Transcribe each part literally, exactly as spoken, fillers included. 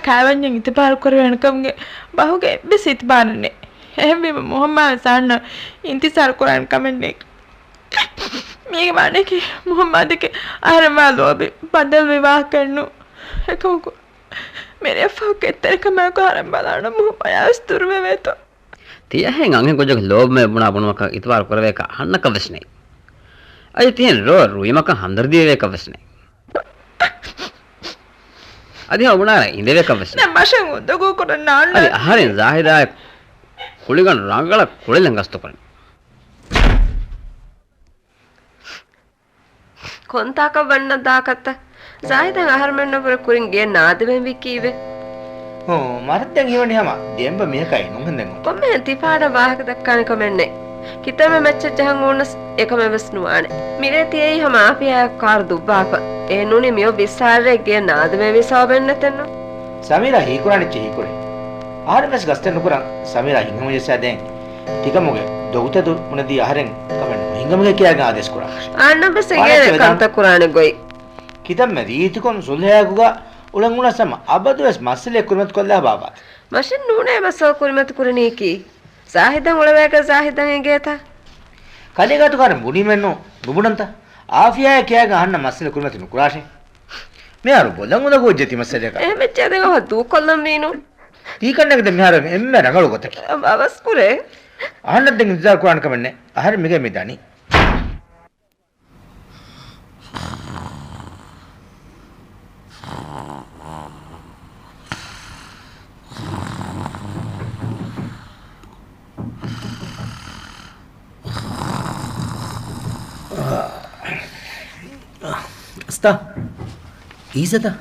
ކާވެންޏަށް އިތުބާރު ކުރެވޭނެ ކަމުގެ ބަހުގެ އެއްވެސް އިތުބާރެއް ނެތް. އެހެންވީމަ މުހައްމާވެސް އަހަންނަށް އިންތިޒާރު ކުރާނެ ކަމެއް ނެތް. މީގެ މާނައަކީ މުހައްމާދެކެ އަހަރެން ވާ ލޯބި ބަދަލުވި ވާހަކައެއް ނޫން. އެކަމަކު، މިރޭ ފަހު ކެތްތެރިކަމާއެކު އަހަރެން ބަލާނަމަ މުހައްމާޔާވެސް ދުރުވެވޭތޯ. ތިޔަ އެހެން އަންހެން ކުއްޖަކު ލޯބިމެ ބުނާ ބުނުމަކަށް އިތުބާރު ކުރެވޭކަށް އަހަންނަކަށް ވެސް ނެތް. އަދި ތިހެން ރޯ ރުއިމަކަށް ހަމްދަރްދީ ވެވޭކަށް ވެސް ނެތް. އަދި ހަމަ ބުނާރަ އިނދެވޭކަށް ވެސް ނެތް. މަށަށް އުނދަގޫ ކުރަން ނާންނާނެ. އަދި އަހަރެން ޒާހިދާއެކު ކުޅިގަނޑު ރަނގަޅަށް ކުޅެލަން ގަސްތު ކުރަން. ކޮންތާކަށް ވަންނަ ދާކަށްތަ؟ ޒާހިދަށް އަހަރުމެންނަށްވުރެ ކުރިން ގެޔަށް ނާދެވެން ވީ ކީއްވެ؟ ހޫ، މަރަށް ދެން ހީވަނީ ހަމަ ދެންބަ މީހަކާއި ނޫންހެން ދެން އޮތީ. ކޮންމެހެން ތިފާޑަށް ވާހަކަ ދައްކާނެ ކަމެއް ނެތް. ކިތަންމެ މައްޗަށް ޖަހަން އުޅުނަސް އެކަމެއް ވެސް ނުވާނެ. މިރޭ ތިޔައީ ހަމަ އާފިޔާއާއެކު ކާރު ދުއްވާފަ. އެހެންނޫނީ މިއޮތް ވިއްސާރައެއް ގެޔަށް ނާދެވެން ވީ ސަބަބެއް ނެތެއްނު. ސަމީރާ ހީކުރާނެ އެއްޗެއް ހީކުރޭ. އަހަރެން ވެސް ގަސްތެއް ނުކުރަން ސަމީރާ ހިތްހަމަޖައްސާދޭން. ތިކަމުގެ ދޮގުތެދު ބުނެދީ އަހަރެން ކަމެއް ނުހިނގަމުގެ ކިޔާގެން އާދޭސް ކުރާށޭ. އަންނަ ވެސް އެނގޭނެ ކަންތައް ކުރާނެ ގޮތް. ކިތަންމެ ރީތިކޮށް ސުލްހައެކުގަ އުޅެން އުޅަސް ހަމަ އަބަދުވެސް މައްސަލައެއް ކުރިމަތި ކޮށްލާ ބާބާތަ؟ މަށެއް ނޫނޭ މައްސަލަ ކުރިމަތި ކުރަނީކީ. ޒާހިދަށް އުޅެވޭގަ ޒާހިދަށް އެނގޭތަ؟ ކަލޭގާތު ކާރެން ބުނީމެއްނު ނުބުނަންތަ؟ އާފިޔާއާ ކިޔާގެން އަހަންނަށް މައްސަލަ ކުރިމަތި ނުކުރާށޭ. މިހާރު ބޮލަށް އުނދަގޫ އޮތްޖެ ތި މައްސަލައަކަށް. އެހެން ވެއްޖެ ދެން އަވަހަށް ދޫކޮށްލަން ވީނު. ތީ ކަންނޭނގެ ދެން މިހާރު އެންމެ ރަނގަޅު ގޮތަކީ. އަވަސް ކުރޭ. އަހަންނަށް ދެން އިންތިޒާރު ކުރާނެ ކަމެއް ނެތް. އަހަރެން މިގޭ މި ދަނީ. އަސްތާ. އީސަތަ؟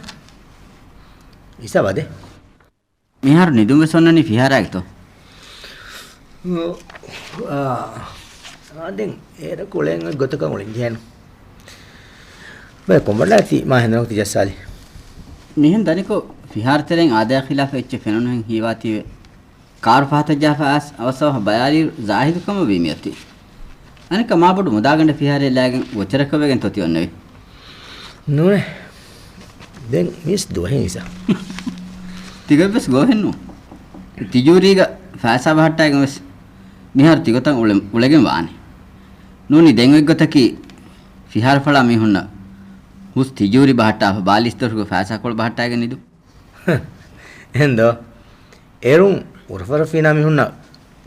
އީސަ ވަދެ. މިހާރު ނިދުން ވެސް އޮންނަނީ ފިހާރާގެތޯ؟ އާ، އާ، ދެން އޭރަކު އުޅެން އޮތް ގޮތަކަށް އުޅެން ޖެހޭނު. ބައެއް ކޮންބަނޑާ ތި މާ ހެނދުނަކު ތި ޖައްސާލީ؟ މިހެން ދަނިކޮށް ފިހާރަ ތެރެއިން އާދަޔާ ޚިލާފަށް އެއްޗެއް ފެނުނުހެން ހީވާތީވެ. ކާރު ފަހަތަށް ޖާފަ އައިސް އަވަސް އަވަހަށް ބަޔާލިއިރު ޒާހިދު ކަމަށް ވީ މިއޮތީ. އަނެއްކާ މާބޮޑު މުދާގަނޑެއް ފިހާރައެއް ލައިގެން ވޮޗަރަކަށް ވެގެންތޯ ތި އޮންނެވީ؟ ނޫނޭ. ދެން މިސް ދުވަހެއް އިސާ. ތިގޮތްވެސް ގޯހެއްނު. ތިޖޫރީގަ ފައިސާ ބަހައްޓާގެން ވެސް މިހާރު ތިގޮތަށް އުޅެ-، އުޅެގެން ވާނެ. ނޫނީ ދެން އޮތްގޮތަކީ ފިހާރަފަޅާ މީހުންނަށް ހުސް ތިޖޫރީ ބަހައްޓާފަ ބާލީސްދޮށުގެ ފައިސާކޮޅު ބަހައްޓާގެން ނިދުން. އެހެންދޯ؟ އޭރުން އުރަފަރަފީނާ މީހުންނަށް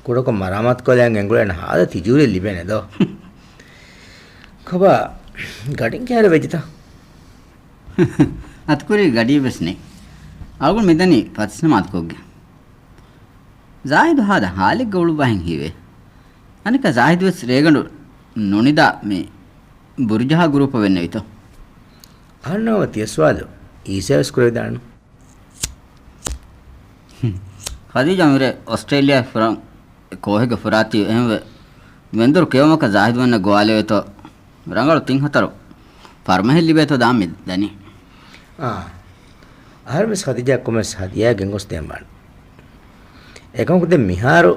ކުޑަކޮށް މަރާމާތުކޮށްލަން ގެންގުޅޭނެ ހާދަ ތިޖޫރި ލިބޭނެ ދޯ؟ ކޮބާ، ގަޑިން ކިހާރަ ވެއްޖެތަ؟ އަތުކުރީ ގަޑިއެއް ވެސް ނެތް. އަޅުގަނޑު މިދަނީ ފަތިސްނަމާދުކޮށްގެން. ޒާހިދު ހާދަ ހާލެއްގަ އުޅުއްވާހެން ހީވޭ. އަނެއްކާ ޒާހިދު ވެސް ރޭގަނޑު ނުނިދާ މި ބުރުޖަހާ ގުރޫޕަށް ވެންނެވިތޯ؟ އަހަންނަށް ތިޔަ ސުވާލު އީސަ ވެސް ކުރެވިދާނެ. ހުން. ޚަދީޖާ މިރޭ އޮސްޓްރޭލިއާ ފުރަން ކޯހެއްގަ ފުރާތީ އެހެންވެ މެންދުރު ކެއުމަކަށް ޒާހިދު ވަންނަ ގޮވާލެވޭތޯ ރަނގަޅު ތިން ހަތަރު ފަރުމަހެއް ލިބޭތޯ ދާން މި ދަނީ. އާ. އަހަރެން ވެސް ޚަދީޖާ ކޮމެސް ހަދިޔާ ގެންގޮސް ދޭން ވާނެ. އެކަމަކު ދެން މިހާރު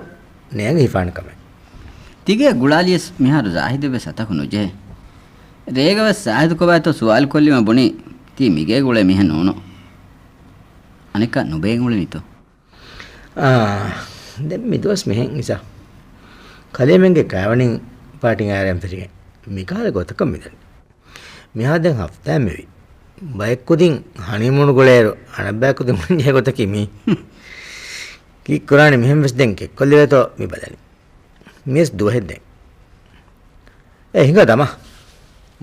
ނޭނގެ ހިފާނެ ކަމެއް. ތިގޭ ގުޅާލިޔަސް މިހާރު ޒާހިދެއް ވެސް އަތަކު ނުޖެހޭ. ރޭގަ ވެސް ޒާހިދު ކޮބާތޯ ސުވާލު ކޮށްލީމަ ބުނީ ތީ މިގޭ ގުޅޭ މީހެއް ނޫނު. އަނެއްކާ ނުބޭން އުޅެނީތޯ؟ އާ، ދެން މިދުވަސް މިހެން އިސާ. ކަލޭމެންގެ ކައިވެނިން ޕާޓީން އައިރަން ފެށިގެން މިކާލަ ގޮތަކަށް މިދަނީ. މިހާ ދެން ހަފްތާއެއް މިވީ. ބައެއް ކުދިން ހަނީމޫނު ގުޅޭއިރު އަނެއްބައި ކުދިން އުޅެންޖެހޭ ގޮތަކީ މީ. ކީއްކުރާނީ މިހެން ވެސް ދެން ކެއްކޮށްލެވޭތޯ މި ބަލަނީ. މިވެސް ދުވަހެއް ދެން. އޭ ހިނގާ ދަމާ.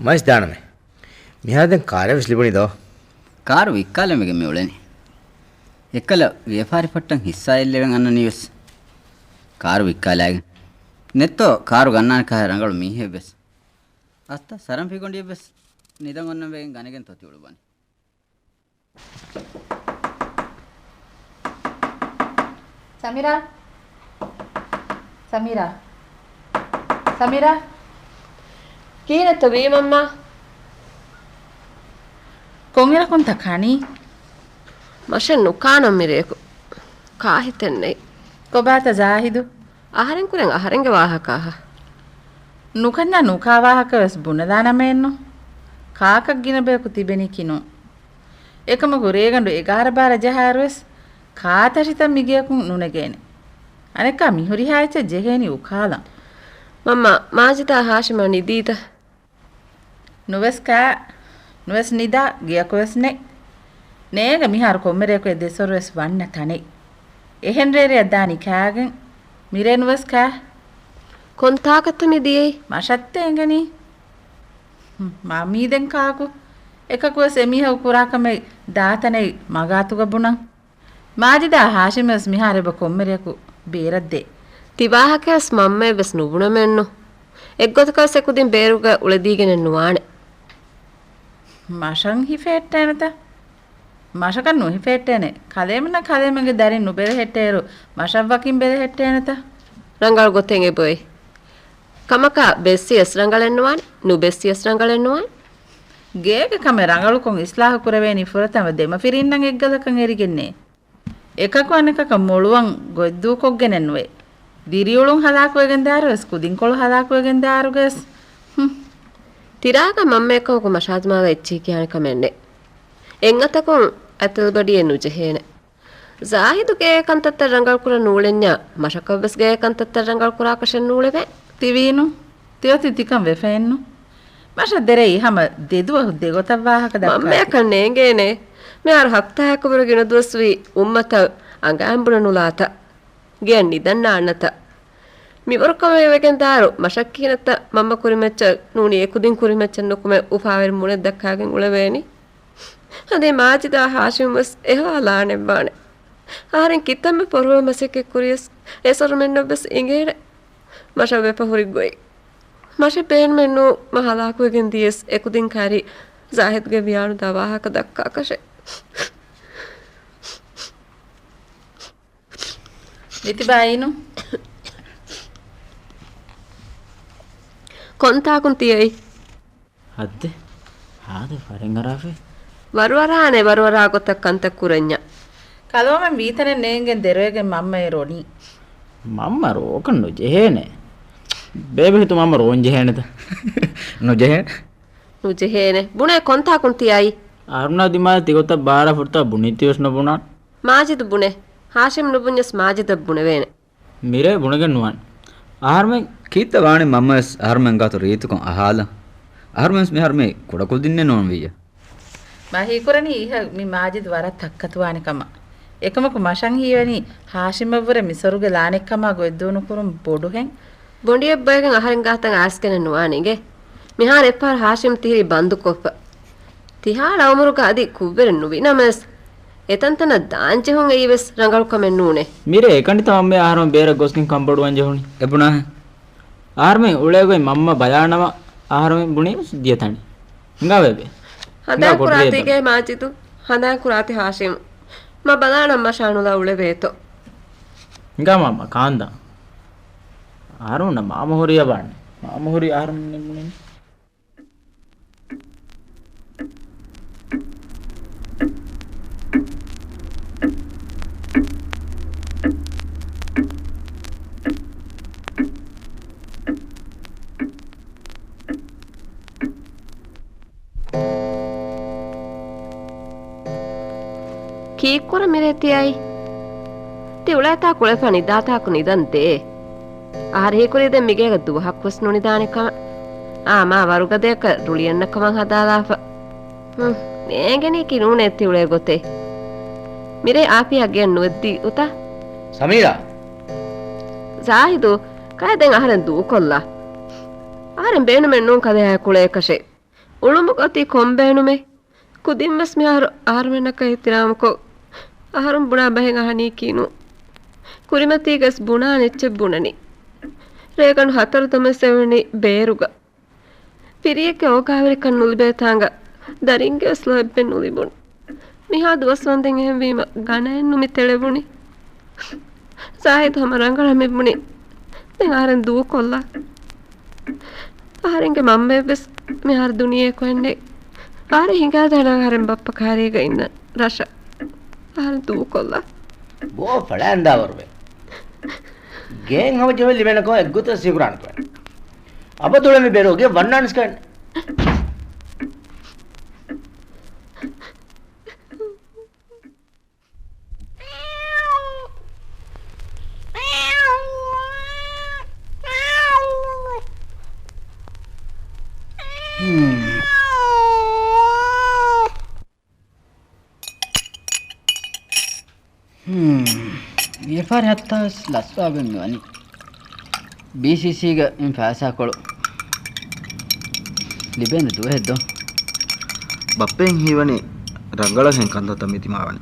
މައިސް ދާނަމޭ. މިހާ ދެން ކާރެއް ވެސް ލިބުނީ ދޯ؟ ކާރު ވިއްކާލަމެގެން މި އުޅެނީ. އެއްކަލަ ވިޔަފާރި ފައްޓަން ހިއްސާ އެއްލެވެން އަންނަނީ ވެސް ކާރު ވިއްކާލާގެން. ނެތްތޯ ކާރު ގަންނާނެ ކަހަލަ ރަނގަޅު މީހެއް ވެސް. އަސްތަ ސަރަން ފިގޮނޑިއެއް ވެސް ނިދަން އޮންނަން ވެގެން ގަނެގެން ތޯ ތި އުޅުއްވަނީ. ސަމީރާ. ސަމީރާ. ސަމީރާ. ކިހިނެއްތަ ވީ މަންމާ؟ ކޮންއިރަކުންތަ ކަނީ؟ މަށެއް ނުކާނަން މިރޭކު. ކާހިތެއް ނެތް. ކޮބާތަ ޒާހިދު؟ އަހަރެން ކުރެން އަހަރެންގެ ވާހަކަ އަހަ. ނުކަންޏާ ނުކާ ވާހަކަ ވެސް ބުނެލާނަމޭނު. ކާކަށް ގިނަ ބަޔަކު ތިބެނީ ކިނު. އެކަމަކު ރޭގަނޑު އެގާރަ ބާރަ ޖަހާއިރުވެސް ކާތަށިތައް މިގެއަކުން ނުނެގޭނެ. އަނެއްކާ މިހުރިހާ އެއްޗެއް ޖެހޭނީ އުކާލަން. މަންމާ، މާޖިދާ ހާޝިމާ ނިދީތަ؟ ނުވެސް ކާ، ނުވެސް ނިދާ، ގެއަކުވެސް ނެތް. ނޭނގެ މިހާރު ކޮންމެރެއަކު އެ ދެސޮރުވެސް ވަންނަ ތަނެއް. އެހެން ރޭރެއަށް ދާނީ ކާގެން؟ މިރޭ ނުވެސް ކާ. ކޮން ތާކަށްތަ މި ދިޔައީ؟ މަށަށްތަ އެނގެނީ؟ ހުން، މާ މީދެން ކާކު؟ އެކަކުވެސް އެމީހަކު ކުރާ ކަމެއް ދާތަނެއް މަގާތުގަ ބުނަން. މާޖިދާ ހާޝިމްވެސް މިހާރު އެބަ ކޮންމެރެއަކު ބޭރަށްދޭ. ތި ވާހަކަވެސް މަންމައެއްވެސް ނުބުނަމެއްނު. އެއްގޮތަކަށް އެކުދިން ބޭރުގަ އުޅެދީގެނެއް ނުވާނެ. މަށަށް ހިފެހެއްޓޭނެތަ؟ މަށަކަށް ނުހިފެހެއްޓޭނެ. ކަލޭމެންނަށް ކަލޭމެންގެ ދަރިން ނުބެލެހެއްޓޭއިރު މަށަށް ވަކިން ބެލެހެއްޓޭނެތަ؟ ރަނގަޅު ގޮތެއް އެބޮތް. ކަމަކާ ބެއްސިޔަސް ރަނގަޅެއްނުވާނެ، ނުބެއްސިޔަސް ރަނގަޅެއްނުވާނެ. ގޭގެ ކަމެއް ރަނގަޅުކޮށް އިސްލާހު ކުރެވޭނީ ފުރަތަމަ ދެމަފިރިންނަށް އެއްގަލަކަށް އެރިގެންނޭ. އެކަކު އަނެކަކަށް މޮޅުވަން ގޮތްދޫކޮށްގެނެއްނުވޭ. ދިރިއުޅުން ހަލާކުވެގެންދާއިރުވެސް، ކުދިންކޮޅު ހަލާކުވެގެންދާއިރުގަވެސް. ހުން. ތިރާގަ މަންމައެއްކަމަކު މަށާދިމާލަށް އެއްޗެހި ކިޔާނެ ކަމެއްނެތް. އެއްއަތަކުން އަތޮޅުބަޑިއެއް ނުޖެހޭނެ. ޒާހިދު ގޭގެ ކަންތައްތައް ރަނގަޅުކުރަން ނޫޅެންޏާ، މަށަކަށްވެސް ގޭގެ ކަންތައްތައް ރަނގަޅުކުރާކަށެއް ނޫޅެވޭ. ތިވީނު؟ ތިއޮތީ ތިކަން ވެފައެއްނު. މަށަށް ދެރައީ ހަމަ ދެދުވަހު ދެގޮތަށް ވާހަކަ ދައްކާތީ. މަންމަޔަކަށް ނޭނގޭނެ. މިހާރު ހަފްތާއަކަށްވުރެ ގިނަ ދުވަސްވީ އުއްމަތަށް އަނގައިން ބުނެ ނުލާތަ. ގެއަށް ނިދަން ނާންނަތަ. މިވަރު ކަމެއް ވެގެންދާއިރު މަށަށް ކިހިނެއްތަ މަންމަ ކުރިމައްޗަށް ނޫނީ އެކުދިން ކުރިމައްޗަށް ނުކުމެ އުފާވެރި މޫނެއް ދައްކާގެން އުޅެވޭނީ. އަދި މާޖިދާ ހާޝިމްވެސް އެހާ ލާނެއްވާނެ. އަހަރެން ކިތަންމެ ފޮރުވާ މަސައްކަތް ކުރިޔަސް އެސޮރުމެންނަށްވެސް އިނގޭނެ މަށަށް ވެފަ ހުރި ގޮތް. މަށެއް ބޭނުމެއްނޫ މަ ހަލާކުވެގެން ދިޔަސް އެކުދިން ކާރި ޒާހިދުގެ ވިޔާނުދާ ވާހަކަ ދައްކާކަށެއް. މިތިބާއީނު. ކޮންތާކުން ތިޔައީ؟ ހައްދެ؟ ހާދަ ފަރެން އަރާފައި. ވަރުވަރާނެ ވަރުވަރާ ގޮތަށް ކަންތައް ކުރަންޏާ. ކަލޯމެން ވީތަނެއް ނޭނގެން ދެރަވެގެން މަންމައެއް ރޮނީ. މަންމަ ރޯކަށް ނުޖެހޭނެ. ބޭބެ ހިތު މަންމަ ރޯން ޖެހޭނެތަ؟ ނުޖެހޭނެ. ނުޖެހޭނެ. ބުނޭ ކޮންތާކުން ތިޔައީ؟ އަހަރުންނާ ދިމާލަށް ތިގޮތަށް ބާރަށް ފުރަތަމަ ބުނީތީވެސް ނުބުނާނެ. މާޖިދު ބުނޭ. ހާޝިމް ނުބުންޏަސް މާޖިދަށް ބުނެވޭނެ. މިރޭ ބުނެގެން ނުވާނެ. އަހަރުމެން ކީއްތަ ވާނީ މަންމަވެސް އަހަރުމެން ގާތު ރީތިކޮށް އަހާލަން. އަހަރުމެންވެސް މިހާރު މީ ކުޑަކުދިންނެއް ނޫން ވިއްޔަ. މަ ހީކުރަނީ އިހަށް މި މާޖިދު ވަރަށް ތައްކަތުވާނެ ކަމަށް. އެކަމަކު މަށަށް ހީވަނީ ހާޝިމަށްވުރެ މިސޮރުގެ ލާނެއްކަމާ ގޮތްދޫނުކުރުން ބޮޑުހެން. ބޮނޑިއެއް ބޮއެގެން އަހަރެން ގާތަށް އައިސްގެނެއް ނުވާނެ އިނގޭ. މިހާރު އެއްފަހަރު ހާޝިމް ތިހިރީ ބަންދުކޮށްފަ. ތިހާ އުމުރުގަ އަދި ކުށްވެރި ނުވިނަމަވެސް، އެތަންތަނަށް ދާންޖެހުން އެއީވެސް ރަނގަޅު ކަމެއް ނޫނޭ. މިރޭ އެކަނޑިތަ މަންމަ އަހަރުމެން ބޭރަށް ގޮސްގެން ކަންބޮޑުވަން ޖެހުނީ. އެބުނާހެން. އަހަރުމެން އުޅޭގޮތް މަންމަ ބަލާނަމަ އަހަރުމެން ބުނީވެސް ދިޔަ ތަނެއް. ހިނގާ ބޭބެ. ހަނދާން ހިނގާ ކުރާތީ ގޭ މާޖިދު. ހަނދާން ކުރާތި ހާޝިމް. މަ ބަލާނަން މަށާ ނުލާ އުޅެވޭތޯ. ހިނގާ މަންމަ ކާންދާން. އަހަރުމެންނަށް މާމަ ހުރިޔާ ބާން. މާމަ ހުރީ އަހަރުމެން ބުނީ. ކީއްކުރަ މިރޭ ތިއައީ؟ ތި އުޅޭތާ ކުޅެފަ ނިދާތާކު ނިދަން ދޭ. އަހަރެހިކުރީ ދެން މިގޭގަ ދުވަހަކުވެސް ނުނިދާނެ ކަމަށް. އާ، މާ ވަރުގަދަޔަކަށް ރުޅިއަންނަ ކަމަށް ހަދާލާފަ. ހުން، ނޭނގެނީކީ ނޫނޭ ތި އުޅޭ ގޮތެއް. މިރޭ އާފިޔާ ގެއަށް ނުވެއްދީ އުތާ. ސަމީރާ! ޒާހިދު، ކައި ދެން އަހަރެން ދޫކޮށްލާ. އަހަރެން ބޭނުމެއް ނޫން ކަލޭހާ ކުޅޭކަށެއް. އުޅުމުގަ އޮތީ ކޮން ބޭނުމެއް؟ ކުދިންވެސް މިހާރު އަހަރުމެންނަކަށް އިޙްތިރާމުކޮށް، އަހަރުން ބުނާ ބަހެއް އަހަނީކީ ނޫން. ކުރިމަތީގަސް ބުނާނެ އެއްޗެއް ބުނަނީ. ރޭގަނޑު ހަތަރު ދޮމެއް ސެވެނީ ބޭރުގަ. ފިރިއެއްގެ އޯގާވެރިކަން ނުލިބޭ ތާނގަ، ދަރިންގެވެސް ލޯތްބެއް ނުލިބުނު. މިހާ ދުވަސް ވަންދެން އެހެންވީމަ ގަނައެއްނު މި ތެޅެވުނީ. ޒާހިދު ހަމަ ރަނގަޅަށް މި ބުނި. ދެން އަހަރެން ދޫކޮށްލާ. އަހަރެންގެ މަންމައެއްވެސް މިހާރު ދުނިޔެއަކު އެއްނެތް. އަހަރެން ހިނގާދާނަން އަހަރެން ބައްޕަ ކާރީގަ އިންނަ ރަށަށް. އަހަރެން ދޫކޮށްލާ. ބޯ ފަޅާންދާވަރުވެ. ގޭން ހަމަޖެހުން ލިބޭނެކަމަށް އެއްގޮތަށް ސިކުރާނެ ކޮއެއް. އަބަދުޅެ މި ބޭރުގެ ވަންނާނެސް ކައެއް. ފާރި ހައްތާވެސް ލަސްވާގެން މިވަނީ. ބީސީސީގަ އިން ފައިސާކޮޅު ލިބޭނެ ދުވަހެއް ދޯ؟ ބައްޕައިން ހީވަނީ ރަނގަޅަށް ހެން ކަންތައްތައް މި ދިމާވަނީ.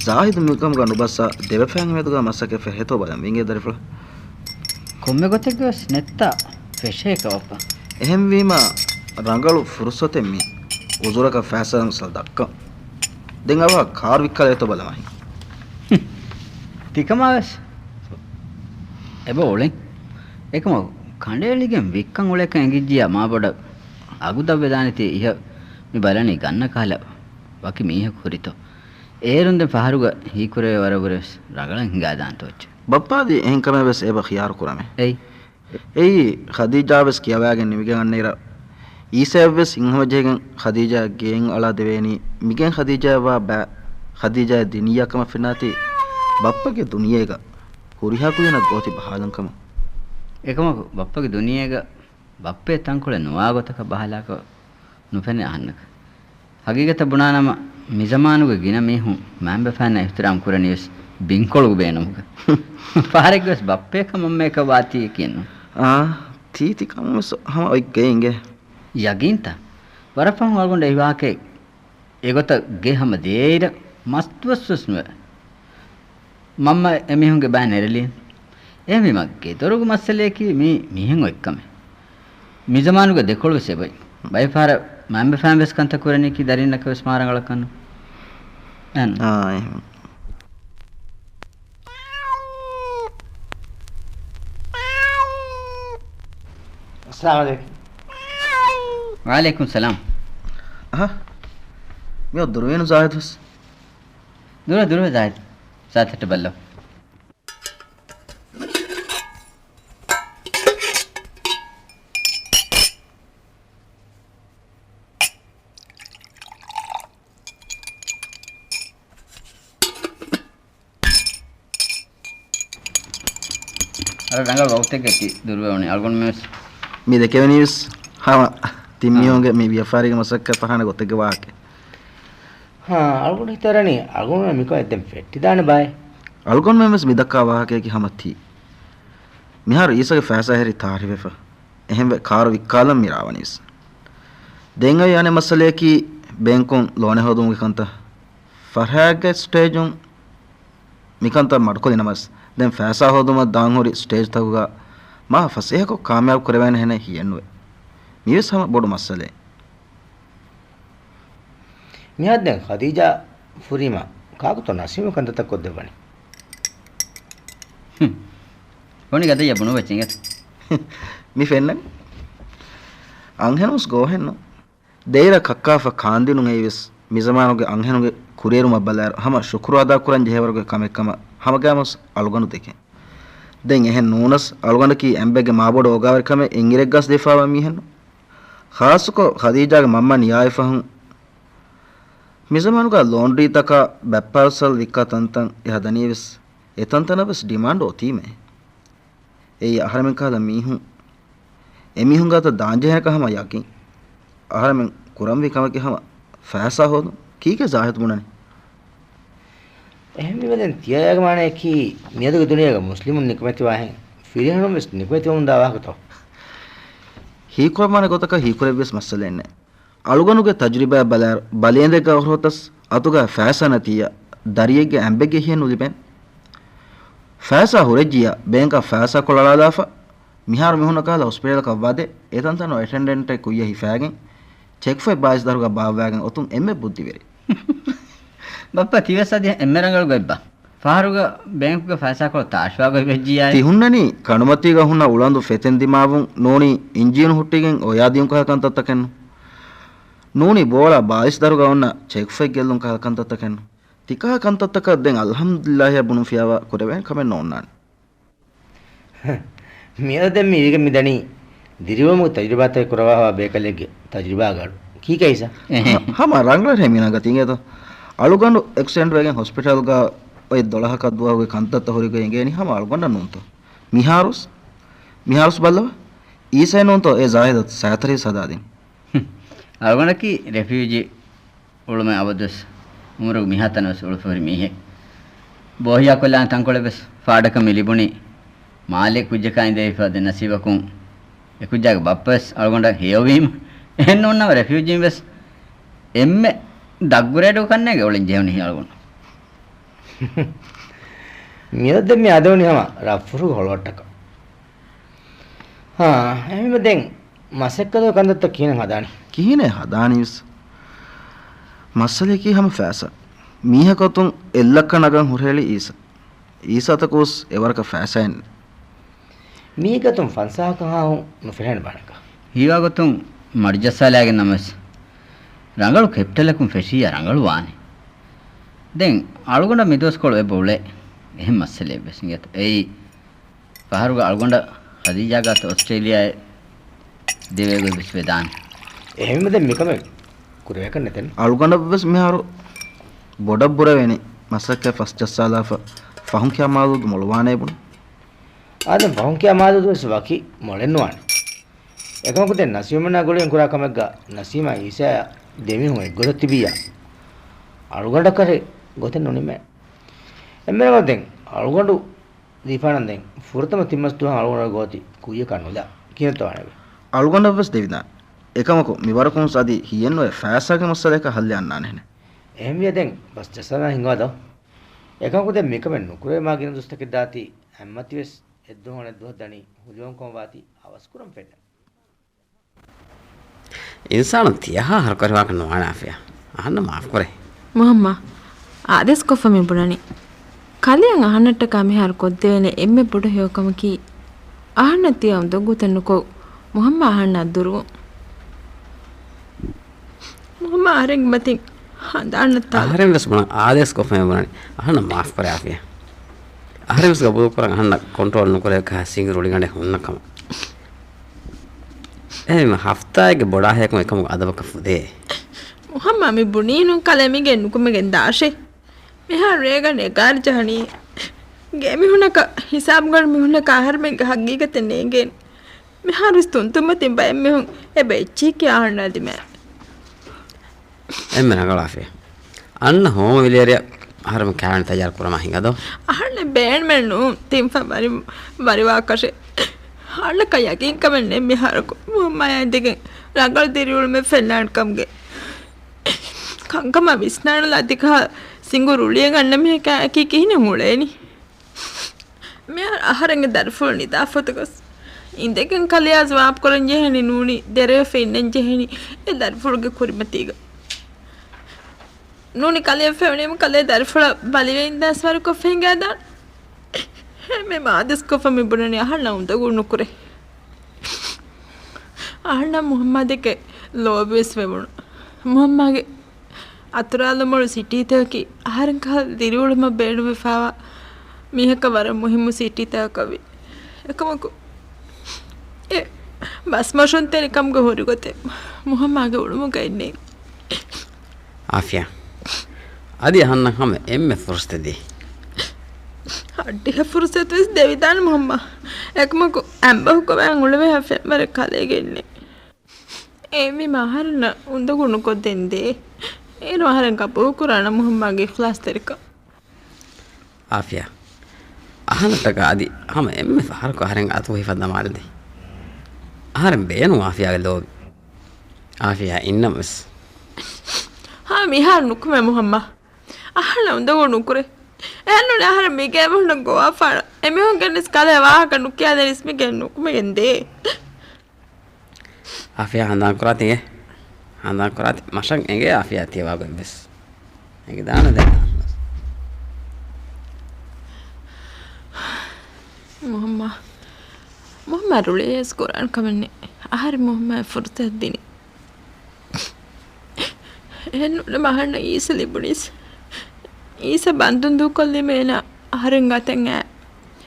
ޒާހިދު މިކަމުގަ ނުބައްސާ ދެބަފައިން މެދުގަ މަސައްކަތް ފެށޭތޯ ބަލަން ވިނގޭ ދަރިފުޅަށް. ކޮންމެ ގޮތެއްގަވެސް ނެއްތާ ފެށޭކަ ބައްޕަ. އެހެންވީމަ ރަނގަޅު ފުރުސަތެއް މީ. އުޒުރަކަށް ފައިސާ ނުސަލް ދައްކަން. ދެން އަވަހަށް ކާރު ވިއްކާލޭތޯ ބަލަމާހި. ތިކަމާވެސް އެބަ އުޅެން. އެކަމަކު ކަނޑައެޅިގެން ވިއްކަން އުޅޭކަން އެނގިއްޖިއްޔާ މާބޮޑަށް އަގު ދަށްވެދާނެތީ އިހަށް މި ބަލަނީ ގަންނަ ކަހަލަ ވަކި މީހަކު ހުރިތޯ. އޭރުން ދެން ފަހަރުގަ ހީކުރެވޭ ވަރަށްވުރެވެސް ރަނގަޅަށް ހިނގާދާނެތޯ އެއްޗެއް. ބައްޕާދީ އެހެން ކަމެއް ވެސް އެބަ ޚިޔާރު ކުރަމޭ. އެއީ. އެއީ، ޚަދީޖާވެސް ކިޔަވައިގެން ނިމިގެން އަންނައިރަށް، އީސައަށްވެސް ހިތްހަމަޖެހިގެން ޚަދީޖާއަށް ގެއިން އަޅާ ދެވޭނީ، މިގެން ޚަދީޖާއަށްވާ ބައި ޚަދީޖާއަށް ދިނިއްޔާ ކަމަށް ފެންނާތީ، ބައްޕަގެ ދުނިޔޭގަ ހުރިހާ ކުދިންނަށް ގޯތި ބަހާލަން ކަމަށް. އެކަމަކު، ބައްޕަގެ ދުނިޔޭގަ ބައްޕައެއް ތަންކޮޅެއް ނުވާ ގޮތަކަށް ބަހާލާކަށް ނުފެނޭ އަހަންނަކަށް. ހަގީގަތަށް ބުނާނަމަ، މިޒަމާނުގެ ގިނަ މީހުން މައިންބަފައިންނަށް އިޙްތިރާމް ކުރަނީވެސް ބިންކޮޅުގެ ބޭނުމުގަ. ފަހަރެއްގަވެސް ބައްޕައެއްކަމަށް އެކަށް ވާތީކީއެއްނު. އާ، ތީ ތިކަމުންވެސް ހަމަ އޮތްގައި އިނގޭ. ޔަގީންތަ؟ ވަރަށް ފަހުން އަޅުގަނޑަށް އެ ވާހަކައެއް އެގޮތަށް ގެ ހަމަ ދިޔައިރަށް މަސްދުވަސްވެސް ނުވެ. މަންމަ އެމީހުންގެ ބައި ނެރެލީން. އެހެންވީމަ، ގެދޮރުގެ މައްސަލަޔަކީ މީ މިހެން އޮތްކަމެއް. މިޒަމާނުގަ ދެކޮޅުވެސް އެބައި. ބައެއް ފަހަރަށް މައިންބަފައިން ވެސް ކަންތައް ކުރަނީކީ ދަރިންނަކަށް ވެސް މާ ރަނގަޅަށް ކަންނު. އާ، އެހެން. އައްސަލާމު ޢަލައިކުމް. ވަޢަލައިކުމް ސަލާމް. އަހަ، މިއޮއް ދުރުވީނު ޒާހިދު ވެސް. ދުރުވެ، ދުރުވެ ޒާހިދު. ޒާތައްޓަ ބައްލަވަ. އަރަ ރަނގަޅު ވަގުތެއްގަ ތި ދުރުވެވުނީ. އަޅުގަނޑުމެންވެސް މި ދެކެވެނީވެސް ހަމަ ތިން މީހުންގެ މި ވިޔަފާރީގެ މަސައްކަތް ފަށާނެ ގޮތެއްގެ ވާހަކަ. ހާ، އަޅުގަނޑު ހިތަށް އަރަނީ އަޅުގަނޑުމެން މިކޮޅަށް ދެން ފެއްޓިދާނެ ބާއޭ. އަޅުގަނޑުމެންވެސް މިދައްކާ ވާހަކަޔަކީ ހަމަ ތީ. މިހާރު އީސަގެ ފައިސާ ހެރި ތާރިވެފަ. އެހެންވެ ކާރު ވިއްކާލަން މި ރާވަނީވެސް. ދެން އޮތް އަނެއް މައްސަލަޔަކީ ބޭންކުން ލޯނެއް ހޯދުމުގެ ކަންތައް. ފަރާގްގެ ސްޓޭޖުން މިކަންތައް މަޑުކޮށްލި ނަމަވެސް، ދެން ފައިސާ ހޯދުމަށް ދާން ހުރި ސްޓޭޖްތަކުގަ މާ ފަސޭހަކޮށް ކާމިޔާބު ކުރެވޭނެ ހެނެއް ހިއެއްނުވޭ. މިވެސް ހަމަ ބޮޑު މައްސަލައެއް. މިހާރު ދެން ޚަދީޖާ ފުރީމަ ކާކުތޯ ނަސީމު ކަންތައްތައް ކޮށްދެއްވަނީ؟ ހުން. އޮނި ގަދައްޔަ ބުނު ވެއްޗިނގެ. މި ފެންނަން. އަންހެނުސް ގޯހެއްނު. ދޭއިރަށް ކައްކާފަ ކާންދިނުން އެއީވެސް މިޒަމާނުގެ އަންހެނުގެ ކުރިއެރުމަށް ބަލާއިރު ހަމަ ޝުކުރު އަދާކުރަން ޖެހޭވަރުގެ ކަމެއްކަމަށް ހަމަގައިމުވެސް އަޅުގަނޑު ދެކެން. ދެން އެހެން ނޫނަސް އަޅުގަނޑަކީ އެނބެއްގެ މާބޮޑު އޯގާވެރިކަމެއް އެނގިރެއްގަސް ދީފާވާ މީހެއްނު. ޚާއްޞަކޮށް ޚަދީޖާގެ މަންމަ ނިޔާވި ފަހުން މިޒަމާނުގަ ލޯންޑްރީތަކާ ބައްޕަރުސަލް ވިއްކާ ތަންތަން އެ ހަދަނީވެސް އެތަންތަނަށްވެސް ޑިމާންޑް އޮތީމޭ. އެއީ އަހަރެމެން ކަހަލަ މީހުން އެމީހުން ގާތަށް ދާންޖެހޭނެކަން ހަމަ ޔަގީން. އަހަރެމެން ކުރަންވީ ކަމަކީ ހަމަ ފައިސާ ހޯދުން. ކީކޭ ޒާހިދު ބުނަނީ؟ އެހެންވީމަ ދެން ތިޔަޔާގެ މާނަޔަކީ މިއަދުގެ ދުނިޔޭގަ މުސްލިމުން ނިކަމެތިވާހެން ފިރިހެނުންވެސް ނިކަމެތިވަމުންދާ ވާހަކަތޯ؟ ހީކުރައްވާނެ ގޮތަކަށް ހީކުރެއްވިޔަސް މައްސަލައެއްނެއް. އަޅުގަނޑުގެ ތަޖުރިބާއަށް ބަލާއިރު، ބަލިއެނދެއްގަ އޮހޮރޮތަސް އަތުގަ ފައިސާ ނެތިއްޔާ، ދަރިއެއްގެ އެނބެއްގެ ހިއެއް ނުލިބޭނެ. ފައިސާ ހުރެއްޖިއްޔާ، ބޭންކަށް ފައިސާކޮޅު އަޅާލާފަ، މިހާރު މިހުންނަކަހަލަ ހޮސްޕިޓަލަކަށް ވަދެ، އެތަންތަނުން އެޓެންޑެންޓެއް ކުއްޔަށް ހިފައިގެން، ޗެކްފޮތް ބާއިސް ދަރުގަ ބާއްވައިގެން އޮތުން އެންމެ ބުއްދިވެރި. ބައްޕަ، ތިވެސް އަދި އެންމެ ރަނގަޅު ގޮތްބާ. ފަހަރުގަ ބޭންކުގެ ފައިސާކޮޅު ތާށުވާ ގޮތް ވެއްޖިއްޔާ. ތި ހުންނަނީ ކަނޑުމަތީގަ ހުންނަ އުޅަނދު ފެތެން ދިމާވުން ނޫނީ އިންޖީނު ހުއްޓިގެން އޮޔާ ދިޔުން ކަހަލަ ކަންތައްތަކެއްނު. ނޫނީ ބޯޅަ ބާއިސް ދަރުގަ އޮންނަ ޗެކްފޮތް ގެއްލުން ކަހަލަ ކަންތައްތަކެއްނު. ތިކަހަލަ ކަންތައްތަކަށް ދެން އަލްޙަމްދުލިއްލާހިއަށް ބުނުން ފިޔާވާ ކުރެވޭނެ ކަމެއް ނޯންނާނެ. މިއަދު ދެން މި ވިގެން މިދަނީ ދިރިއުޅުމުގެ ތަޖުރިބާތަކެއް ކުރައްވާފައިވާ ބޭކަލެއްގެ ތަޖުރިބާގަ އަޑު. ކީކޭ އީސާ؟ އެހެން. ހަ-، ހަމަ ރަނގަޅަށް މީނަ ގަތީގެތޯ. އަޅުގަނޑު އެކްސިޑެންޓް ވެގެން ހޮސްޕިޓަލްގަ އޮތް ދޮޅަހަކަށް ދުވަހުގެ ކަންތައްތައް ހުރިގޮތް އެނގޭނީ ހަމަ އަޅުގަނޑަށް ނޫންތޯ. މިހާރުސް، މިހާރުސް ބައްލަވަ. އީސާއެއް ނޫންތޯ އެ ޒާހިދަށް ސައިތަރީސް ހަދާދިން. ހުން. އަޅުގަނޑަކީ ރެފިއުޖީ އުޅުމެއް އަބަދުވެސް އުމުރުގެ މިހާތަނަށް ވެސް އުޅުފަ ހުރި މީހެއް. ބޯހިޔާކޮށްލާނެ ތަންކޮޅެއް ވެސް ފާޑަކަށް މި ލިބުނީ. މާލެ ކުއްޖަކާ އިނދެވިފަ ދެ ނަސީބަކުން އެ ކުއްޖާގެ ބައްޕަ ވެސް އަޅުގަނޑަށް ހެޔޮވީމަ. އެހެން ނޫންނަމަ ރެފިއުޖީން ވެސް އެންމެ ދަށް ގްރޭޑު ކަންނޭނގެ އުޅެން ޖެހުނީ އަޅުގަނޑު. މިއަދު ދެން މި އަދެވުނީ ހަމަ ރަށްފުށުގެ ހޮޅުއައްޓަކަށް. ހާ، އެހެންވީމަ ދެން މަސައްކަތުގެ ކަންތައްތައް ކިހިނެއް ހަދާނީ؟ ކިހިނެއް ހަދާނީވެސް؟ މައްސަލަޔަކީ ހަމަ ފައިސާ. މީހަކު އަތުން އެއްލައްކަ ނަގަން ހުރިހެޅި އީސަ. އީސަ އަތަކުވެސް އެވަރަކަށް ފައިސާއެއް ނެތް. މީގެ އަތުން ފަންސާހަކަށް ހާހުން ނުފެނޭނެ ބާނަކަށް. ހީވާގޮތުން މަޑިޖައްސާލާގެން ނަމަވެސް، ރަނގަޅު ކެޕިޓަލަކުން ފެށިއްޔާ ރަނގަޅު ވާނެ. ދެން އަޅުގަނޑަށް މިދުވަސްކޮޅު އެބަ އުޅޭ. އެހެން މައްސަލައެއްވެސް އިނގޭތަ؟ އެއީ ފަހަރުގަ އަޅުގަނޑަށް ޚަދީޖާ ގާތު އޮސްޓްރޭލިއާއެއް ދެވޭގޮތް ވެސް ވެދާނެ. އެހެންވީމަ ދެން މިކަމެއް ކުރެވޭކަށް ނެތެން. އަޅުގަނޑަށްވެސް މިހާރު ބޮޑަށް ބުރަވޭނީ މަސައްކަތް ފަސް ޖައްސާލާފަ ފަހުން ކިޔާ މާދޫދު މޮޅުވާނޭ ބުނު. އާދެން ފަހުން ކިޔާ މާދޫދު ވެސް ވަކި މޮޅެއް ނުވާނެ. އެކަމަކު ދެން ނަސީމަންނާ ގުޅިގެން ކުރާ ކަމެއްގަ ނަސީމާ އީސާއާ ދެމީހުން އެއްގޮތަށް ތިބިއްޔާ އަޅުގަނޑަކަށް ގޮތެއް ނުނިމޭ. އެންމެނަކަށް ދެން އަޅުގަނޑު ދީފާނަން ދެން ފުރަތަމަ ތިންމަސް ދުވަހަށް އަޅުގަނޑުގެ ގޯތި ކުއްޔަކާ ނުލާ ކިހިނެއްތޯ ވާނެވެ؟ އަޅުގަނޑަށްވެސް ދެވިދާނެ. އެކަމަކު މިވަރަކުން އަދި ހިޔެއްނުވެ ފައިސާގެ މައްސަލަޔަކަށް ހައްލެއް އަންނާނެހެނެއް. އެހެންވިއްޔާ ދެން ބަސް ޖައްސާލާން ހިނގާދޯ. އެކަމަކު ދެން މިކަމެއް ނުކުރޭ މާ ގިނަ ދުވަސްތަކެއް ދާތީ އަތްމަތިވެސް އެއްދުވަހު އަނެއްދުވަހަށް ދަނީ ހުލިވަންކަމަށް ވާތީ އަވަސްކުރަން ފެންނަން. އިންސާނުން ތިޔަހާ ހަރުކަށިވާކަށް ނުވާނެ އާފިޔާ. އަހަންނަށް މާފުކުރޭ. މުހައްމާ، އާދޭސްކޮށްފަ މި ބުނަނީ. ކަލެއަށް އަހަންނަށްޓަކާ މިހާރު ކޮށްދެވޭނެ އެންމެ ބޮޑު ހެޔޮކަމަކީ، އަހަންނަށް ތިޔަ އުނދަގޫތައް ނުކޮށް، މުހައްމާ އަހަންނާ ދުރުވުން. މުހައްމާ އަހަރެންގެ މަތިން ހަނދާންނަށް ތާ. އަހަރެން ވެސް ބުނަން އާދޭސްކޮށްފަ މި ބުނަނީ. އަހަންނަށް މާފުކުރޭ އާފިޔާ. އަހަރެން ވެސް ގަބޫލުކުރަން އަހަންނަށް ކޮންޓްރޯލް ނުކުރެވޭކަށް ސިނގި ރުޅިގަނޑެއް ހުންނަ ކަމަށް. އެހެންވީމަ ހަފްތާއެއްގެ ބޮޑާހިޔަކުން އެކަމަކު އަދަބަކަށް ފުދޭ. މުހައްމާ މި ބުނީނު ކަލޭ މީގެ ނުކުމެގެން ދާށޭ. މިހާރު ރޭގަނޑޭ ގާރި ޖަހަނީ. ގޭ މީހުންނަކަށް ހިސާބުގަނޑު މީހުންނަކަށް އަހަރެމެންގެ ހަގީގަތެއް ނޭނގޭނެ. މިހާރުވެސް ތުންތުންމަތިން ބައެއް މީހުން އެބަ އެއްޗިހި ކިޔާ އަހަންނާ ދިމާ. އެންމެ ރަނގަޅު އާފިޔާ. އަންނަ ހޯމަ ވިލޭރިއަށް އަހަރެމެން ކާވެނި ތައްޔާރު ކުރަމާ ހިނގަދޯ؟ އަހަންނެއް ބޭނުމެއް ނޫން ތިންފަ ވަރި، ވަރިވާކަށެއް. އަހަންނަކަށް ޔަގީންކަމެއް ނެތް މިހާރަކު މުހައްމާޔާ އިނދެގެން ރަނގަޅު ދިރިއުޅުމެއް ފެންނާނެ ކަމުގެ. ކަންކަމަށް ވިސްނާނުލާ ތިކަހަލަ ސިނގު ރުޅިއެއް އަންނަ މީހަކާއެކީ ކިހިނެއް އުޅޭނީ؟ މިހާރު އަހަރެންގެ ދަރިފުޅު ނިދާފަތުގަސް އިނދެގެން ކަލެޔާ ޖަވާބުކުރަން ޖެހެނީ ނޫނީ ދެރަޔަށް ފެންނަން ޖެހެނީ އެ ދަރިފުޅުގެ ކުރިމަތީގަ. ނޫނީ ކަލެޔަށް ފެނުނީމަ ކަލޭ ދަރިފުޅަށް ބަލިވެ އިންދާސް ވަރަކޮށް ފެންގާދާން. އެންމެ އާދޭސްކޮށްފަ މި ބުނަނީ އަހަންނަށް އުނދަގޫ ނުކުރޭ. އަހަންނަށް މުހައްމާދެކެ ލޯބިވެސް ވެވުނު. މުހައްމާގެ އަތުރާލުމޮޅު ސިޓީތަކަކީ އަހަރެން ކަހަލަ ދިރިއުޅުމަށް ބޭނުންވެފައިވާ މީހަކަށް ވަރަށް މުހިއްމު ސިޓީތަކަކަށްވި. އެކަމަކު، އެ ބަސްމޮށުންތެރިކަމުގެ ހުރިގޮތެއް މުހައްމާގެ އުޅުމުގައި ނެތް. އާފިޔާ، އަދި އަހަންނަށް ހަމަ އެންމެ ފުރުސަތެއް ދީ. އައްޑިހަ ފުރުސަތުވެސް ދެވިދާނެ މުހައްމާ. އެކަމަކު އަނބަހުކޮބާ އުޅެވޭހާ ފެންވަރެއް ކަލޭގެ އިންނެ. އެހެންވީމަ އަހަރެންނަށް އުނދަގޫ ނުކޮށްދޭން ދޭ. އޭރު އަހަރެން ގަބޫލުކުރާނަން މުހައްމާގެ އިޚްލާޞްތެރިކަން. އާފިޔާ، އަހަންނަށްޓަކާ އަދި ހަމަ އެންމެ ފަހަރަކު އަހަރެން އަތު ހިފަން ދަމާލަދީ. އަހަރެން ބޭނުން އާފިޔާގެ ލޯބި. އާފިޔާ އިންނަމަވެސް. ހާ، މިހާރު ނުކުމެ މުހައްމާ. އަހަންނަށް އުނދަގޫ ނުކުރޭ. އެހެންނޫނީ އަހަރެން މިގޭ މީހުންނަށް ގޮވާފާނަން. އެމީހުންގެ އިސް ކަލޭ ވާހަކަ ނުކިޔާދޭނެ އިސް މިގެއިން ނުކުމެގެން ދޭ. އާފިޔާ ހަނދާންކުރާތި އިނގޭ. ހަނދާންކުރާތި މަށަށް އެނގޭ އާފިޔާ ތިޔަވާގޮތްވެސް. އެނގިދާނެ ދެން. މުހައްމާ، މުހައްމާ ރުޅިއައިސް ކުރާނެ ކަމެއް ނެތް. އަހަރެން މުހައްމާއަށް ފުރުސަތު ދިނީ. އެހެންނޫނަމަ އަހަންނަށް އީސަ ލިބުނީސް. އީސަ ބަންދުން ދޫކޮށްލީމަ އޭނާ އަހަރެން އަތަށް އައި،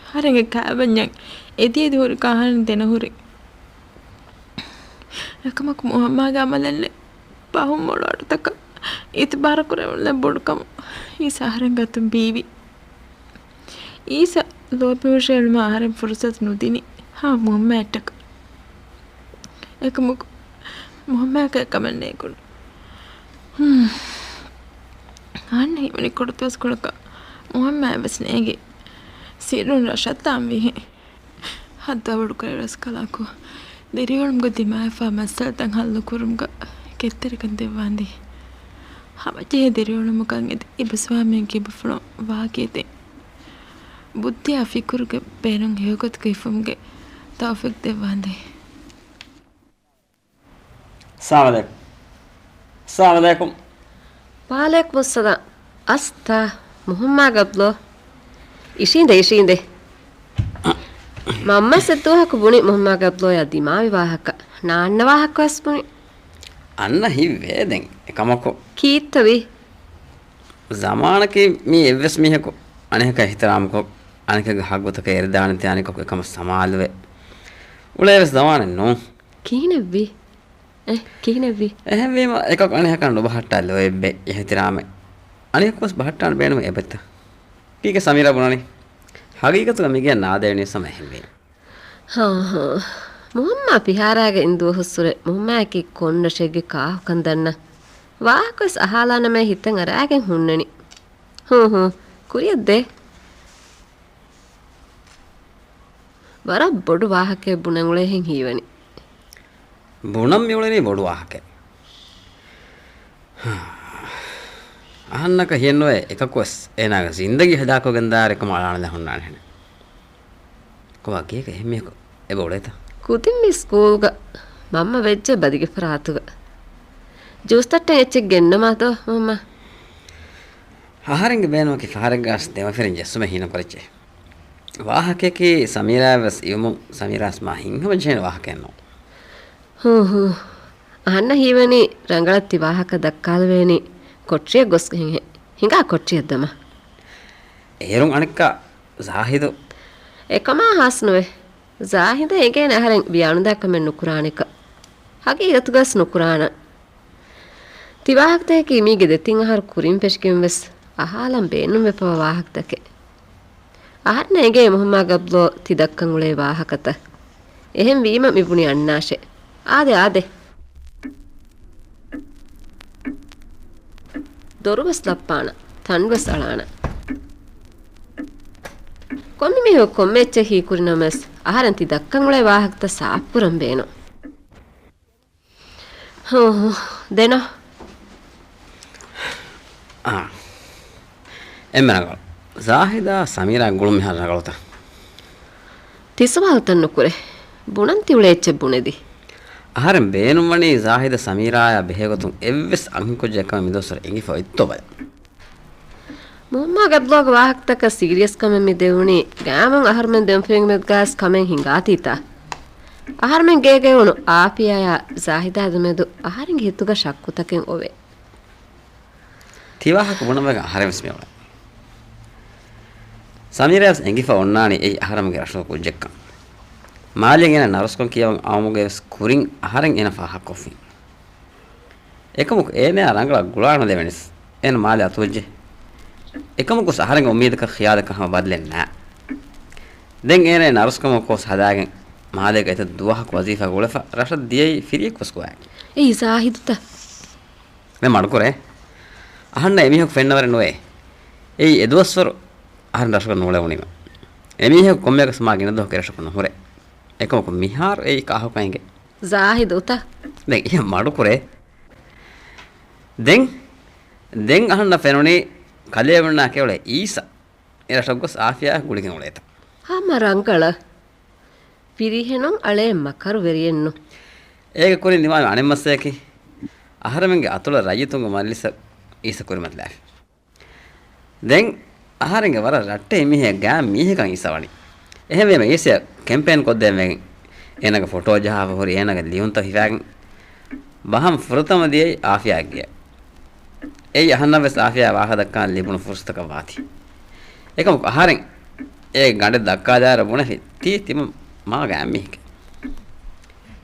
އަހަރެންގެ ކާވެންޏަށް އެދި އެދި ހުރި ކަހަނަ ދެނަހުރި. އެކަމަކު މުހައްމާގެ އަމަލެއްނެތް. ފަހުން މޮޅު އަޑުތަކަށް އިތުބާރުކުރެވުނުލެއް ބޮޑުކަމަށް އީސަ އަހަރެންގެ އަތުން ބީވި. އީސަ ލޯބިވެށޭނުމަށް އަހަރެން ފުރުސަތު ނުދިނީ ހާ މުހައްމާއަށްޓަކަ. އެކަމަކު މުހައްމާއަކަށް އެކަމެއް ނޭނގުނު. ހުން. އަހަންނަށް ހީވަނީ ކޮންމެ ދުވަސްކޮޅަކަށް މުހައްމާއަށް ވެސް ނޭނގި ސިއްރުން ރަށަށް ދާން ވީހެން. ހައްދާ ބޮޑުކުރެއްވިޔަސް ކަލާކޯ، ދިރިއުޅުމުގަ ދިމާވެފާ މައްސަލަތައް ހައްލުކުރުމުގަ ކެތްތެރިކަން ދެއްވާނދީ. ހަމަޖެހޭ ދިރިއުޅުމަކަށް އެދި އިބަސްވާމެން ކިބަފުޅުން ވާގިއެދެން. ބުއްދިއާ ފިކުރުގެ ބޭނުން ހެޔޮގޮތަކަށް ހިފުމުގެ ތައުފީޤު ދެއްވާނދޭ. ސާމަލައިކު. ސާމަލައިކު. ވަޢަލައިކުމުއްސަލާމް. އަސްތާ، މުހައްމާ ގަބްލޯ. އިށީނދެ، އިށީނދެ. މަންމަސް އެއްދުވަހަކު ބުނި މުހައްމާ ގަބްލޯޔާ ދިމާވި ވާހަކަ. ނާންނަ ވާހަކަ ވެސް ބުނި. އަންނަ ހިތްވޭ ދެން އެކަމަކު. ކީއްތަވީ؟ ޒަމާނަކީ މީ އެއްވެސް މީހަކު އަނެކަކަށް އިޙްތިރާމްކޮށް، އަނެކަކުގެ ހައްގުތަކަށް އެރިދާނެތީ އަނެކަކު އެކަމަށް ސަމާލުވެ އުޅޭވެސް ޒަމާނެއް ނޫން. ކިހިނެއްވީ؟ އެ، ކިހިނެއްވީ؟ އެހެންވީމަ، އެކަކު އަނެކަކަށް ނުބަހައްޓާ ލޯތްބެއް އިޙްތިރާމެއް. އަނެކަކުވެސް ބަހައްޓާން ބޭނުމެއް އެބައްތަ؟ ކީކޭ ސަމީރާ ބުނަނީ؟ ހަގީގަތުގަ މިގެއަށް ނާދޭނީސް ހަމަ އެހެންވީމަ. ހާ، ހާ. މުހައްމާ ފިހާރައިގަ އިން ދުވަހުއްސުރެ މުހައްމާއަކީ ކޮން ރަށެއްގެ ކާކުކަން ދަންނަ. ވާހަކަވެސް އަހާލާނަމޭ ހިތަށް އަރާގެން ހުންނަނީ. ހޫ، ހޫ. ކުރިއަށްދޭ. ވަރަށް ބޮޑު ވާހަކައެއް ބުނަން އުޅޭހެން ހީވަނީ. ބުނަން މިއުޅެނީ ބޮޑު ވާހަކައެއް. އަހަންނަކަށް ހިއެއްނުވޭ އެކަކުވެސް އޭނާގެ ޒިންދަގީ ހަދާކޮށްގެންދާއިރު އެކަމަށް އަޅާނެލާ ހުންނާނެހެނެއް. ކޮބާ ގޭގަ އެހެން މީހަކު އެބަ އުޅޭތަ؟ ކުދިން މި ސްކޫލްގަ މަންމަ ވެއްޖެ ބަދިގެ ފަރާތުގަ. ޖޫސް ތައްޓެއް އެއްޗެއް ގެންނަމާ ދޯ މަންމަ؟ އަހަރެންގެ ބޭނުމަކީ ފަހަރެއްގަސް ދެމަފިރިން ޖެއްސުމެއް ހީނުކުރެއްޗޭ. ވާހަކަޔަކީ ސަމީރާއަށް ވެސް އިވުމުން ސަމީރާ ވެސް މާ ހިތްހަމަޖެހޭނެ ވާހަކައެއް ނޫން. ހޫ، ހޫ. އަހަންނަށް ހީވަނީ ރަނގަޅަށް ތި ވާހަކަ ދައްކާލެވޭނީ ކޮޓަރިއަށް ގޮސް ހިނގާ ކޮޓަރިއަށް ދަމާ. އޭރުން އަނެއްކާ ޒާހިދު. އެކަމާ ހާސްނުވޭ. ޒާހިދަށް އެނގޭނެ އަހަރެން ވިޔާނުދާ ކަމެއް ނުކުރާނެކަން. ހަގީގަތުގަސް ނުކުރާނަން. ތި ވާހަކަތަކަކީ މީގެ ދެތިން އަހަރު ކުރިން ފެށިގެން ވެސް އަހާލަން ބޭނުންވެފަވާ ވާހަކަތަކެއް. އަހަރެންނަށް އެނގޭ މުހައްމާ ގަބްލޯ ތި ދައްކަން އުޅޭ ވާހަކަތައް. އެހެން ވީމަ މި ބުނި އަންނާށޭ. އާދެ، އާދެ. ދޮރުވެސް ލައްޕާނަ، ތަންވެސް އަޅާނަ. ކޮންމެ މީހަކު ކޮންމެ އެއްޗެއް ހީކުރި ނަމަވެސް، އަހަރެން ތި ދައްކަން އުޅޭ ވާހަކަތައް ސާފުކުރަން ބޭނުން. ހޫ، ހޫ. ދެނޯ. އާ. އެންމެ ރަނގަޅު. ޒާހިދާ ސަމީރާ ގުޅުން މިހާރު ރަނގަޅުތަ؟ ތި ސުވާލުތައް ނުކުރޭ. ބުނަން ތި އުޅޭ އެއްޗެއް ބުނެދީ. އަހަރެން ބޭނުންވަނީ ޒާހިދަށް ސަމީރާއާ ބެހޭގޮތުން އެއްވެސް އަންހެންކުއްޖެއް ކަމެއް މިދުވަސްވަރު އެނގިފަ އޮތްތޯ ބަލަން. މުހައްމާ ގަބްލޯގެ ވާހަކަތަކަށް ސީރިއަސް ކަމެއް މި ދެވުނީ ގައިމުން އަހަރުމެން ދެމަފިރިންގެ މެދުގަސް ކަމެއް ހިނގާތީތާ. އަހަރުމެން ގޭގައި ވުނު އާފިޔާއާ ޒާހިދާ ދެމެދު އަހަރެންގެ ހިތުގަ ޝައްކުތަކެއް އޮވޭ. ތިވާހަކަ ބުނަމަގަ އަހަރެން ވެސް މިއުޅެން. ސަމީރާ ވެސް އެނގިފަ އޮންނާނީ އެއީ އަހަރެމެންގެ ރަށުގެ ކުއްޖެއްކަން. މާލެ އޭނަ ނަރުސްކަން ކިޔަވަން އައުމުގައި ވެސް ކުރިން އަހަރެން އޭނަ ފާހަގަކޮށްފިން. އެކަމަކު އޭނަޔާ ރަނގަޅަށް ގުޅާނުލެވެނީސް އޭނަ މާލެ އަތުވެއްޖެ. އެކަމަކުސް އަހަރެންގެ އުއްމީދަކަށް ޚިޔާލަކަށް ހަމަ ބަދަލެއް ނާ. ދެން އޭނަ ނަރުސްކަމަށް ކޯސް ހަދާގެން މާލޭގަ އެތައް ދުވަހަކު ވަޒީފާ ގުޅެފަ ރަށަށް ދިޔައީ ފިރިއެއްކޮސް ގޮވައިގެން. އެއީ ޒާހިދުތަ؟ މެ މަޑުކުރޭ. އަހަންނަށް އެމީހަކު ފެންނަވަރެއް ނުވޭ. އެއީ އެދުވަސްވަރު އަހަރެން ރަށުގަ ނޫޅެވުނީމަ. އެމީހަކު ކޮންމެއަކަސް މާ ގިނަ ދުވަހަކު އެރަށަކު ނުހުރޭ. އެކަމަކު މިހާރު އެއީ ކާހުކަން އެނގޭ. ޒާހިދު އުތަ؟ ދެން އިހަށް މަޑުކުރޭ. ދެން، ދެން އަހަންނަށް ފެނުނީ ކަލޭމެންނާ ކެވަޅެ އީސަ އެރަށަށް ގޮސް އާފިޔާއާ ގުޅިގެން އުޅޭތަ؟ ހަމަ ރަނގަޅަށް. ފިރިހެނުން އަޅޭ މަކަރު ވެރިއެއްނު. އޭގެ ކުރިން ދިމާވި އަނެއް މައްސަލައަކީ، އަހަރެމެންގެ އަތޮޅު ރައްޔިތުންގެ މަޖިލިސަށް އީސަ ކުރިމަތިލާފި. ދެން އަހަރެންގެ ވަރަށް ރައްޓެހި މީހެއް ގާތް މީހަކަށް އީސަ ވަނީ. އެހެންވީމަ އީސަޔަށް ކެމްޕޭން ކޮށްދޭން ވެގެން އޭނާގެ ފޮޓޯ ޖަހާފަ ހުރި އޭނާގެ ލިޔުންތައް ހިފާގެން ބަހަން ފުރަތަމަ ދިޔައީ އާފިޔާގެ ގެޔަށް. އެއީ އަހަންނަށް ވެސް އާފިޔާ ވާހަކަ ދައްކާން ލިބުނު ފުރުސަތަކަށް ވާތީ. އެކަމަކު އަހަރެން އޭގެ ގަނޑެއް ދައްކާލާއިރު ބުނެފި ތީ ތިމަން މާ ގާތް މީހެކޭ.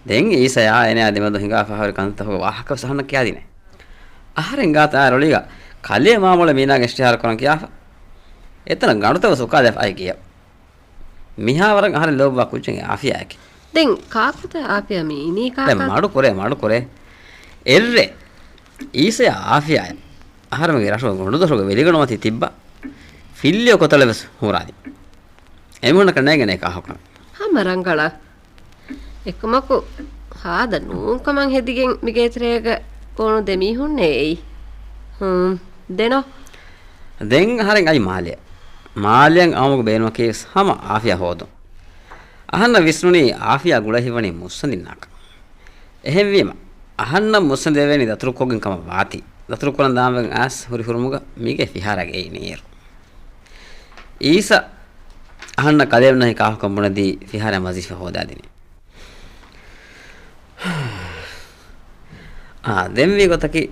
ދެން އީސަޔާ އޭނަޔާ ދެމެދު ހިނގާފަ ހުރި ކަންތައްތަކުގެ ވާހަކަ ވެސް އަހަންނަށް ކިޔާދިނޭ. އަހަރެން ގާތަށް އައި ރޮޅީގަ ކަލޭ މާމޮޅެ މީނާގެ އިޝްތިހާރު ކުރަން ކިޔާފަ އެތަނަށް ގަނޑުތައް ވެސް އުކާލާފަ އައި ގެޔަށް. މިހާވަރަށް އަހަރެން ލޯބިވާ ކުއްޖެއް އާފިޔާއެކޭ. ދެން ކާކުތަ އާފިޔާ މި އިނީ ދެން ކާކާ؟ މަޑު ކުރޭ، މަޑު ކުރޭ. އެއްރޭ އީސަޔާ އާފިޔާއަށް އަހަރެމެންގެ ރަށުގެ ގޮނޑުދޮށުގެ ވެލިގަނޑުމަތީ ތިއްބާ ފިއްލިޔޮ ކޮތަޅެއް ވެސް ހޫރާލި. އެމީހުންނަކަށް ނޭނގޭނެ ކާހޮކަމެއް. ހަމަ ރަނގަޅަށް. އެކަމަކު ހާދަ ނޫންކަމަށް ހެދިގެން މިގޭތެރޭގަ އުޅުނު ދެ މީހުންނޭ އެއީ. ހޫނ. ދެނޯ. ދެން އަހަރެން އައީ މާލެއަށް. މާލެއަށް އައުމުގެ ބޭނުމަކީ ވެސް ހަމަ އާފިޔާ ހޯދުން. އަހަންނަށް ވިސްނުނީ އާފިޔާ ގުޅައި ހިތްވަނީ މުއްސަނދިންނާކަށް. އެހެންވީމަ، އަހަންނަށް މުއްސަނދި ދެވޭނީ ދަތުރުކޮށްގެން ކަމަށް ވާތީ، ދަތުރުކުރަން ދާންވެގެން އައިސް ހުރި ހުރުމުގަ މީގެ ފިހާރައިގައި އިނީއިރު. އީސަ އަހަންނަށް ކަލޭމެންނާ ކާހޮކަން ބުނެދީ ފިހާރައިން ވަޒީފާ ހޯދާދިނީ. އާ، ދެން ވީ ގޮތަކީ،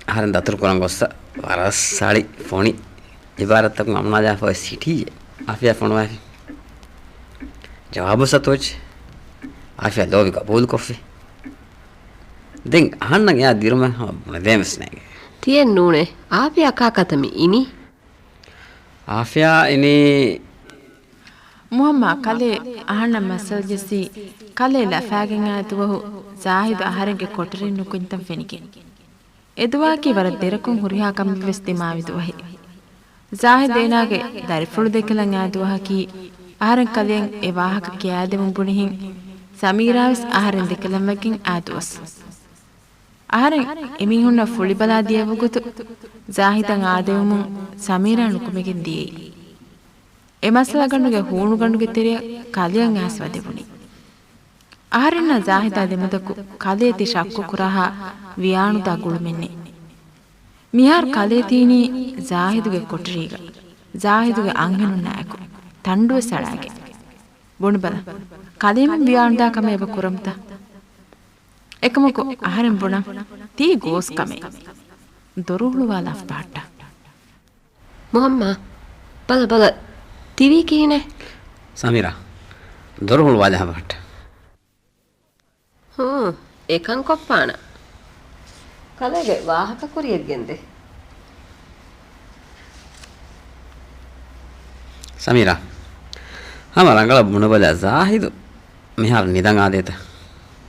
އަހަރެން ދަތުރު ކުރަން ގޮއްސަ ވަރަށް ސަޅި ފޮނި އިބާރަތްތަކުން އަމުނާލާފަވެސް ހިޓީއޭ އާފިޔާ ފޮނުވާފި. ޖަވާބުސް އަތުވެއްޖެ. އާފިޔާ ލޯބި ގަބޫލުކޮށްފި. ދެން އަހަންނަށް އެއާ ދިރުމެއް ހަމަ ބުނެދޭން ވެސް ނޭނގެ. ތިއެއް ނޫނޭ. އާފިޔާ ކާކާތަ މި އިނީ؟ އާފިޔާ އިނީ. މުހައްމާ ކަލޭ އަހަންނަށް މައްސަލަ ޖެއްސީ، ކަލޭ ލަފާގެން އާ ދުވަހު ޒާހިދު އަހަރެންގެ ކޮޓަރިން ނުކުތްތަން ފެނިގެން. އެ ދުވަހަކީ ވަރަށް ދެރަކުން ހުރިހާ ކަމެއް ވެސް ދިމާވި ދުވަހެއް. ޒާހިދު އޭނާގެ ދަރިފުޅު ދެކެލަން އާ ދުވަހަކީ، އަހަރެން ކަލެއަށް އެ ވާހަކަ ކިޔާދެމުން ބުނިހެން، ސަމީރާ ވެސް އަހަރެން ދެކެލަން ވެގެން އާ ދުވަސް. އަހަރެން އެމީހުންނަށް ފުޅިބަލާ ދިޔަ ވަގުތު ޒާހިދަށް އާދެވުމުން ސަމީރާ ނުކުމެގެން ދިޔައީ. އެ މައްސަލަގަނޑުގެ ހޫނުގަނޑުގެ ތެރެއަށް ކަލެއަށް އައިސް ވަދެވުނީ. އަހަރެންނާ ޒާހިދާ ދެމެދަކު ކަލޭ ތި ޝައްކު ކުރާހާ ވިޔާނުދާ ގުޅުމެއް ނެތް. މިހާރު ކަލޭ ތީނީ ޒާހިދުގެ ކޮޓަރީގަ، ޒާހިދުގެ އަންހެނުންނާއެކު ތަނޑުވެސް އަޅާގެން. ބުނިބަލަ، ކަލޭމެން ވިޔާނުދާ ކަމެއް އެބަ ކުރަމުތަ؟ އެކަމަކު އަހަރެން ބުނަން ތީ ގޯސް ކަމެއް. ދޮރު ހުޅުވާލާފަ ބަހައްޓާ. މުހައްމާ، ބަލަ ބަލަ، ތިވީ ކިހިނެއް؟ ސަމީރާ، ދޮރު ހުޅުވާލާފަ ބަހައްޓާ. ހޫނ، އެކަން ކޮށްފާނަ. ކަލޭގެ ވާހަކަ ކުރިޔަށް ގެންދޭ. ސަމީރާ، ހަމަ ރަނގަޅަށް ބުނެބަލަ، ޒާހިދު މިހާރު ނިދަން އާދޭތަ؟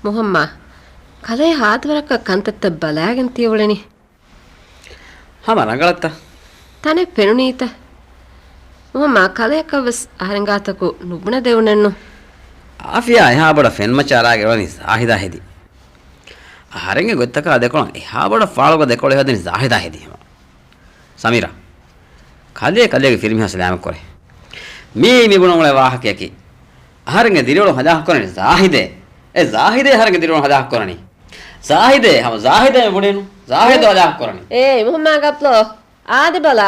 މުހައްމާ، ކަލޭ ހާދަވަރަކަށް ކަންތައްތައް ބަލާގެން ތިއުޅެނީ. ހަމަ ރަނގަޅަށްތަ؟ ތަނެއް ފެނުނީތަ؟ މުހައްމާ، ކަލެއަކަށްވެސް އަހަރެންގާތަކު ނުބުނެދެވުނެއްނު. އާފިޔާ އެހާ ބޮޑަށް ފެންމައްޗަށް އަރާގެން އުޅެނީ ޒާހިދާ ހެދި. އަހަރެންގެ ގޮތްތަކާ ދެކޮޅަށް އެހާ ބޮޑަށް ފާޅުގަ ދެކޮޅު ހެދެނީ ޒާހިދާ ހެދި ހަމަ. ސަމީރާ، ކަލޭ ކަލޭގެ ފިރިމީހާ ސަލާމަތްކުރޭ. މިއީ މި ބުނަން އުޅޭ ވާހަކަޔަކީ. އަހަރެންގެ ދިރިއުޅުން ހަލާކު ކުރަނީ ޒާހިދޭ. އެ ޒާހިދޭ އަހަރެންގެ ދިރިއުޅުން ހަލާކު ކުރަނީ. ޒާހިދޭ ހަމަ ޒާހިދޭ މި ބުނެނު. ޒާހިދު ހަލާކު ކުރަނީ. އޭ މުހައްމާ ގަޕްލޯ، އާދެ ބަލާ.